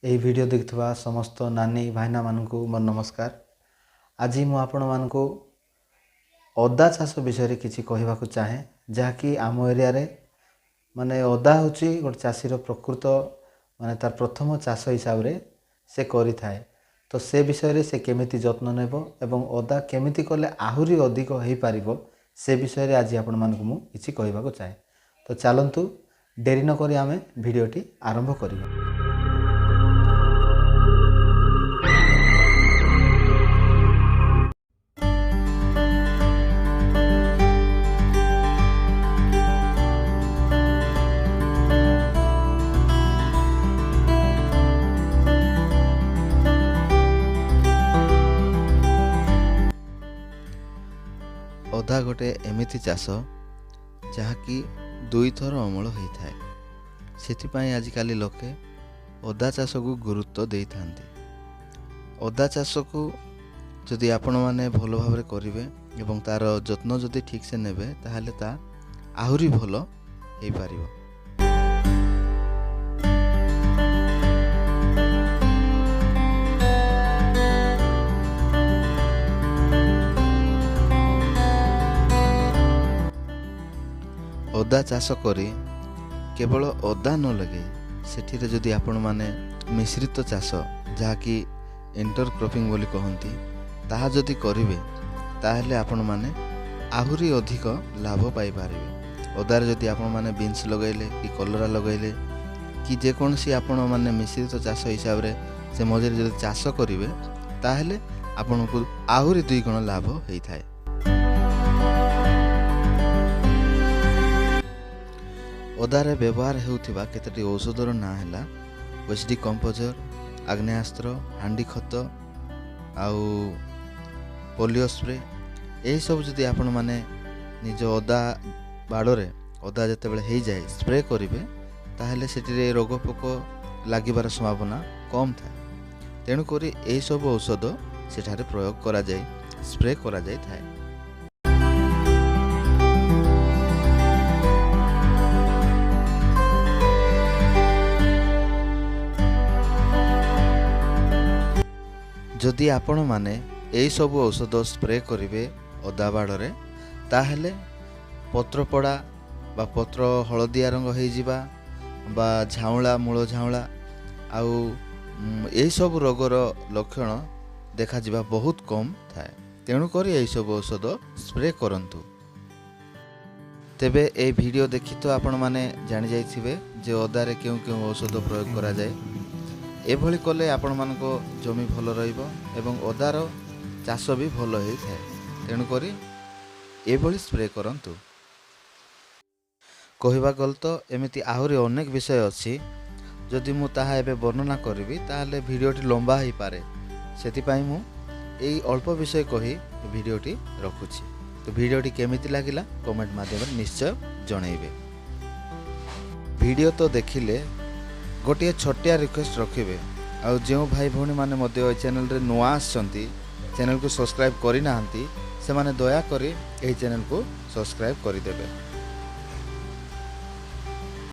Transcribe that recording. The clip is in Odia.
ଏହି ଭିଡ଼ିଓ ଦେଖୁଥିବା ସମସ୍ତ ନାନୀ ଭାଇନାମାନଙ୍କୁ ମୋର ନମସ୍କାର। ଆଜି ମୁଁ ଆପଣମାନଙ୍କୁ ଅଦା ଚାଷ ବିଷୟରେ କିଛି କହିବାକୁ ଚାହେଁ, ଯାହାକି ଆମ ଏରିଆରେ ମାନେ ଅଦା ହେଉଛି ଗୋଟେ ଚାଷୀର ପ୍ରକୃତ ମାନେ ତାର ପ୍ରଥମ ଚାଷ ହିସାବରେ ସେ କରିଥାଏ। ତ ସେ ବିଷୟରେ ସେ କେମିତି ଯତ୍ନ ନେବ ଏବଂ ଅଦା କେମିତି କଲେ ଆହୁରି ଅଧିକ ହେଇପାରିବ, ସେ ବିଷୟରେ ଆଜି ଆପଣମାନଙ୍କୁ ମୁଁ କିଛି କହିବାକୁ ଚାହେଁ। ତ ଚାଲନ୍ତୁ, ଡେରି ନକରି ଆମେ ଭିଡ଼ିଓଟି ଆରମ୍ଭ କରିବା। ଅଦା ଗୋଟେ ଏମିତି ଚାଷ ଯାହାକି ଦୁଇଥର ଅମଳ ହୋଇଥାଏ। ସେଥିପାଇଁ ଆଜିକାଲି ଲୋକେ ଅଦା ଚାଷକୁ ଗୁରୁତ୍ୱ ଦେଇଥାନ୍ତି। ଅଦା ଚାଷକୁ ଯଦି ଆପଣମାନେ ଭଲ ଭାବରେ କରିବେ ଏବଂ ତା'ର ଯତ୍ନ ଯଦି ଠିକ୍ସେ ନେବେ, ତାହେଲେ ତା ଆହୁରି ଭଲ ହେଇପାରିବ। ଅଦା ଚାଷ କରି କେବଳ ଅଦା ନ ଲଗେଇ ସେଠିରେ ଯଦି ଆପଣମାନେ ମିଶ୍ରିତ ଚାଷ, ଯାହାକି ଇଣ୍ଟରକ୍ରପିଂ ବୋଲି କହନ୍ତି, ତାହା ଯଦି କରିବେ, ତାହେଲେ ଆପଣମାନେ ଆହୁରି ଅଧିକ ଲାଭ ପାଇପାରିବେ। ଅଦାରେ ଯଦି ଆପଣମାନେ ବିନ୍ସ ଲଗାଇଲେ କି କଲରା ଲଗାଇଲେ କି ଯେକୌଣସି ଆପଣମାନେ ମିଶ୍ରିତ ଚାଷ ହିସାବରେ ସେ ମଝିରେ ଯଦି ଚାଷ କରିବେ, ତାହେଲେ ଆପଣଙ୍କୁ ଆହୁରି ଦୁଇ ଗୁଣ ଲାଭ ହେଇଥାଏ। ଅଦାରେ ବ୍ୟବହାର ହେଉଥିବା କେତୋଟି ଔଷଧର ନାଁ ହେଲା ୱେଷ୍ଟ କମ୍ପୋଜର, ଆଗ୍ନେୟାସ୍ତ୍ର, ହାଣ୍ଡି ଖତ ଆଉ ପୋଲିଓ ସ୍ପ୍ରେ। ଏହିସବୁ ଯଦି ଆପଣମାନେ ନିଜ ଅଦା ବାଡ଼ରେ ଅଦା ଯେତେବେଳେ ହେଇଯାଏ ସ୍ପ୍ରେ କରିବେ, ତାହେଲେ ସେଠିରେ ରୋଗ ପୋକ ଲାଗିବାର ସମ୍ଭାବନା କମ୍ ଥାଏ। ତେଣୁକରି ଏହିସବୁ ଔଷଧ ସେଠାରେ ପ୍ରୟୋଗ କରାଯାଇ ସ୍ପ୍ରେ କରାଯାଇଥାଏ। ଯଦି ଆପଣମାନେ ଏହିସବୁ ଔଷଧ ସ୍ପ୍ରେ କରିବେ ଅଦା ବାଡ଼ରେ, ତାହେଲେ ପତ୍ରପୋଡ଼ା ବା ପତ୍ର ହଳଦିଆ ରଙ୍ଗ ହେଇଯିବା ବା ଝାଉଁଳା, ମୂଳ ଝାଉଁଳା ଆଉ ଏହିସବୁ ରୋଗର ଲକ୍ଷଣ ଦେଖାଯିବା ବହୁତ କମ୍ ଥାଏ। ତେଣୁକରି ଏହିସବୁ ଔଷଧ ସ୍ପ୍ରେ କରନ୍ତୁ। ତେବେ ଏହି ଭିଡ଼ିଓ ଦେଖି ତ ଆପଣମାନେ ଜାଣିଯାଇଥିବେ ଯେ ଅଦାରେ କେଉଁ କେଉଁ ଔଷଧ ପ୍ରୟୋଗ କରାଯାଏ। ଏଭଳି କଲେ ଆପଣମାନଙ୍କ ଜମି ଭଲ ରହିବ ଏବଂ ଅଦାର ଚାଷ ବି ଭଲ ହେଇଥାଏ। ତେଣୁକରି ଏଭଳି ସ୍ପ୍ରେ କରନ୍ତୁ। କହିବାକୁ ଗଲେ ତ ଏମିତି ଆହୁରି ଅନେକ ବିଷୟ ଅଛି। ଯଦି ମୁଁ ତାହା ଏବେ ବର୍ଣ୍ଣନା କରିବି, ତାହେଲେ ଭିଡ଼ିଓଟି ଲମ୍ବା ହେଇପାରେ। ସେଥିପାଇଁ ମୁଁ ଏଇ ଅଳ୍ପ ବିଷୟ କହି ଭିଡ଼ିଓଟି ରଖୁଛି। ତ ଭିଡ଼ିଓଟି କେମିତି ଲାଗିଲା କମେଣ୍ଟ ମାଧ୍ୟମରେ ନିଶ୍ଚୟ ଜଣାଇବେ। ଭିଡ଼ିଓ ତ ଦେଖିଲେ, ଗୋଟିଏ ଛୋଟିଆ ରିକ୍ୱେଷ୍ଟ ରଖିବେ। ଆଉ ଯେଉଁ ଭାଇ ଭଉଣୀମାନେ ମଧ୍ୟ ଏ ଚ୍ୟାନେଲରେ ନୂଆ ଆସିଛନ୍ତି, ଚ୍ୟାନେଲକୁ ସବସ୍କ୍ରାଇବ୍ କରିନାହାନ୍ତି, ସେମାନେ ଦୟାକରି ଏହି ଚ୍ୟାନେଲକୁ ସବସ୍କ୍ରାଇବ୍ କରିଦେବେ।